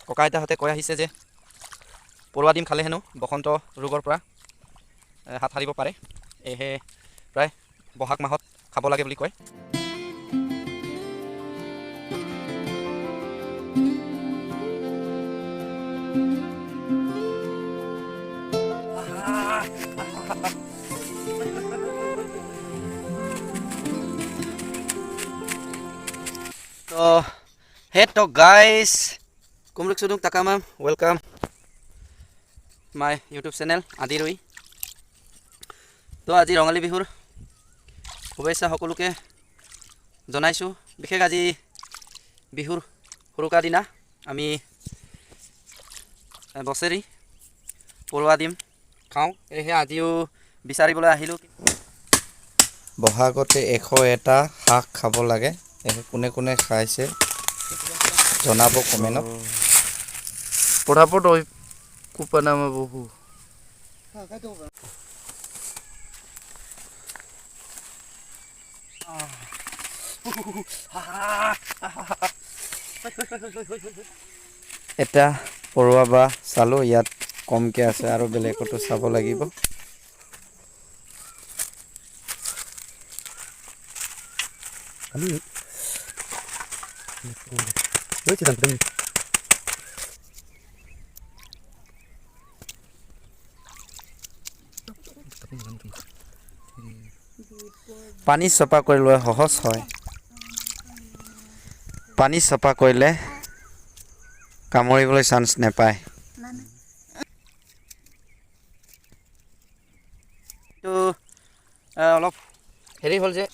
ককা আইতাহঁতে কৈ আহিছে যে পৰুৱা ডিম খালে হেনো বসন্ত ৰোগৰ পৰা হাত সাৰিব পাৰে। এহে প্ৰায় বহাগ মাহত খাব লাগে বুলি কয়। তো হে তো গাইস, কুমলুক সুদুক তাকামাম, welcome my YouTube channel আদিৰুই। তো আজি ৰঙালী বিহুৰ শুভেচ্ছা সকলোকে জনাইছোঁ। বিশেষ আজি বিহুৰ উৰুকা দিনা আমি বছেৰি পৰুৱা ডিম খাওঁ। সেয়েহে আজিও বিচাৰিবলৈ আহিলোঁ। বহাগতে 101টা শাক খাব লাগে। কোনে কোনে খাইছে জনাব কমেণ্টত। পটাপট ওই কুপানামা বহু। এটা পৰুৱা বা চালোঁ, ইয়াত কমকৈ আছে আৰু বেলেগতো চাব লাগিব। পানী চফা কৰিলে সহজ হয়। পানী চফা কৰিলে কামুৰিবলৈ চান্স নাপায়। তো অলপ হেৰি হ'ল যে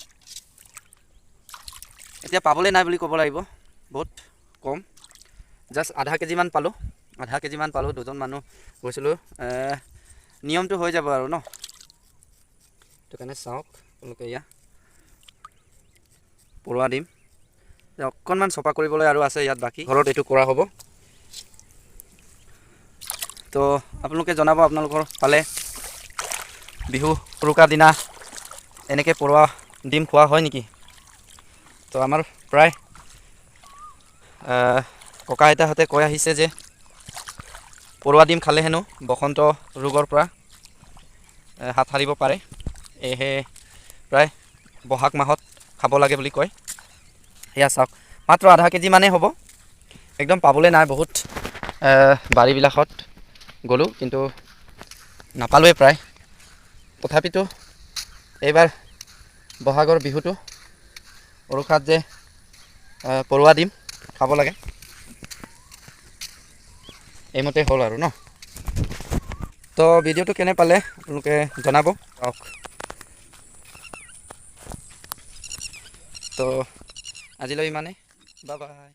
এতিয়া পাবলৈ নাই বুলি ক'ব লাগিব, বহুত কম। জাষ্ট আধা কেজিমান পালোঁ, আধা কেজিমান পালোঁ। দুজন মানুহ গৈছিলোঁ, নিয়মটো হৈ যাব আৰু ন। সেইটো কাৰণে চাওক আপোনালোকে, এয়া পৰুৱা ডিম অকণমান চফা কৰিবলৈ আৰু আছে ইয়াত বাকী, ঘৰত এইটো কৰা হ'ব। তো আপোনালোকে জনাব আপোনালোকৰ ফালে বিহু উৰুকা দিনা এনেকৈ পৰুৱা ডিম খোৱা হয় নেকি? তো আমাৰ প্ৰায় ককা আইতাহঁতে কৈ আহিছে যে পৰুৱা ডিম খালে হেনো বসন্ত ৰোগৰ পৰা হাত সাৰিব পাৰে। এহে প্ৰায় বহাগ মাহত খাব লাগে বুলি কয়। সেয়া চাওক, মাত্ৰ আধা কেজি মানেই হ'ব, একদম পাবলৈ নাই। বহুত বাৰীবিলাকত গ'লোঁ কিন্তু নাপালোৱে প্ৰায়। তথাপিতো এইবাৰ বহাগৰ বিহুটো উৰুকাত যে পৰুৱা ডিম খাব লাগে, এইমতে হ'ল আৰু ন। তো ভিডিঅ'টো কেনে পালে আপোনালোকে জনাব। তো আজিলৈ ইমানেই, বাই বাই।